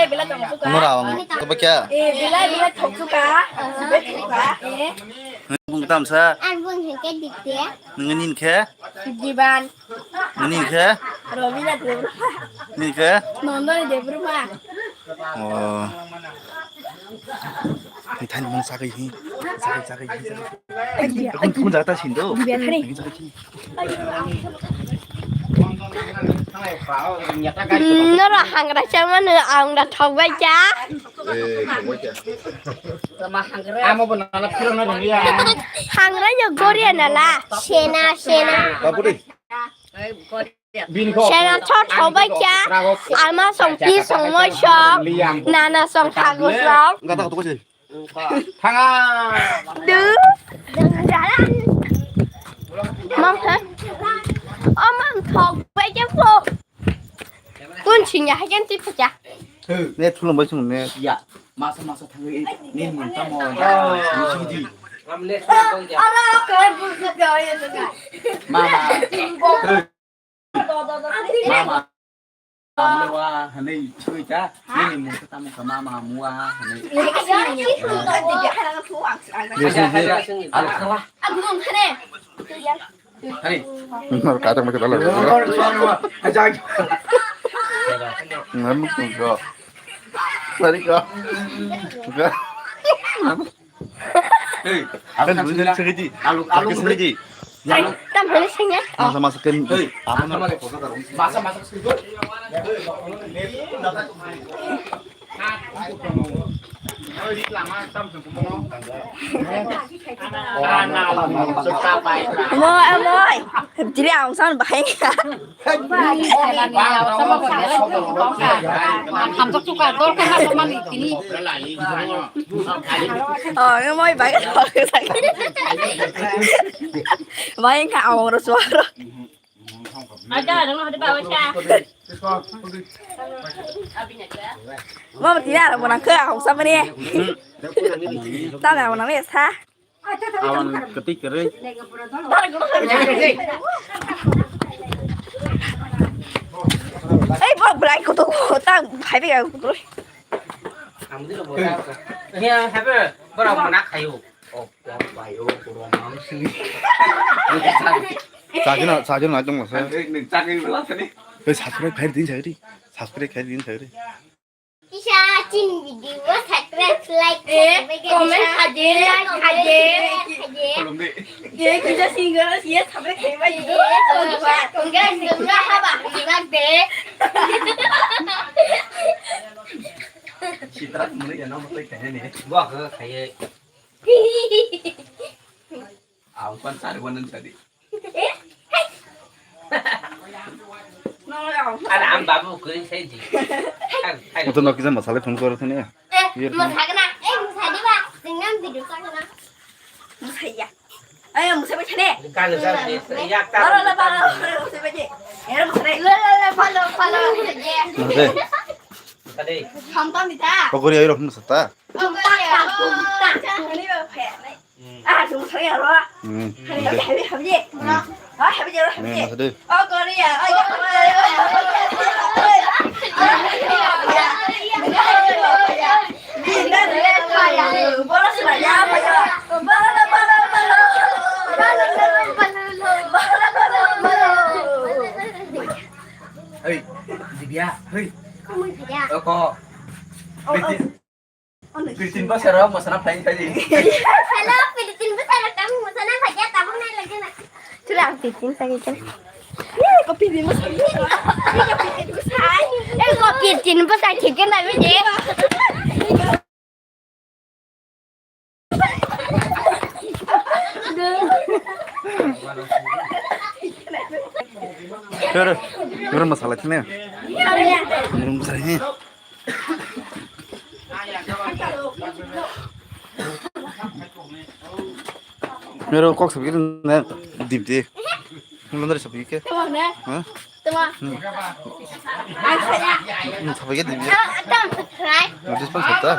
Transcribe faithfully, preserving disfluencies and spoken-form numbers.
Belai tongsuka. Ano rawang, to ba kya? Eh, belai, belai tongsuka. Belai tongsuka. Eh. Bung tamsa. Ang bung hingke Ditya. Nangni hingke? Diban. Nini khe? Robina Debbarma. Nini khe? Nondoni Debbarma. Oh. Ni thani mung sagai hi. Sagai, sagai hi. Kun, kun jata sindo. Biya thani. Noro hangra chama no ang da thok bai cha. Eh, thok bai cha. Amo bo nala phiro na dong ya. Hangra yo goria nala. Sena, sena. Babu dei. Sena thot hobai kya, ama song pi song moi song, nana song thago song. Gata koto kosi. Thanga. Du. Mang ha. O mang thok bai kya po. Kun ching ya hajan ti phacha. Ne thulung bai sung ne. Ya. Masa masa thangwi ni mun tamo. Ni sidi. Ara ka bu ka ya ka. Mama. Mama. Mama wa hanai chui ta. Ni ni mun tamo ka mama muwa hanai. Al khala. Agum khane. Hey. Nor kata mo kata lo. Ajak. Ngam ko. Tadi ko. Hey, akan dulu sengiji. Alu, alu sengiji. Tam hene sengya. Masa masa ken. Hey, apa nama? Masa masa sengiji. Moi, moi. Jiri ang san bahai. Hamjak chuka, dor khe hamjak mani tini. Oh, moi bahai. Bahai ka ang ro suaro. Ada, ada, ada bawa cha. Mama tidak ada menang ke aku sama ni. Tak ada menang ni sa. Awan ketik kere. Ei, bo belai kutu kota hai be kutu. He, he, bora mana khayo. Sajina, sajina dong masa. Ei, subscribe khai din sagri. Subscribe khai din sagri. Kisa chin video subscribe, like, eh, comment haje, like haje. Ye kisa single ye subscribe khai bai. Congrats, congrats, haba, happy birthday. Sitra muni ya no mo khai ne. Gua khai khai. Ang pan sari wanan tadi. Ada ang babu kering saya di. Itu no kisa masala phone koro thane. Eh, masakna. Eh, masadi ba. Tingnan video sakna. Masaya. Ayo, masaya thane. Kan sa ya ta. Bala, bala, bala, masaya je. Era masaya. La, la, la, follow, follow. Masaya. Tadi. Hamtam dita. Pokori ayo rok masata. Hamtam, hamtam. Ini ba phaya. Ah, sung sung ya ro. Hmm. Habi, habi, habi, habi. Hmm. Ah, habi, habi, habi. Hmm, masuk deh. Oh, Korea. Oh, ya. Hei, Divya, hei. Kamu kerja. Oh, kok. Oh, oh. Pilitin bwsarok mwsana phaikha di. Hello, Pilitin bwsarok, tamo mwsana phaikha, tabuk nai lagi na. Chwla ang Pilitin sakhe khe. Ye, ko Pilitin bwsai. Ye, ko Pilitin bwsai. Ye, ko Pilitin bwsai thik khe nai bini. Sure, sure, masala chine. Sure, masala chine. Mero kok sabi na dip de. Mulon dari sabi ke. Tama na. Hah? Tama. Hmm. Ang saya. Hmm, sabi ke dip de. Tam, tam, subscribe. Notice pun sata.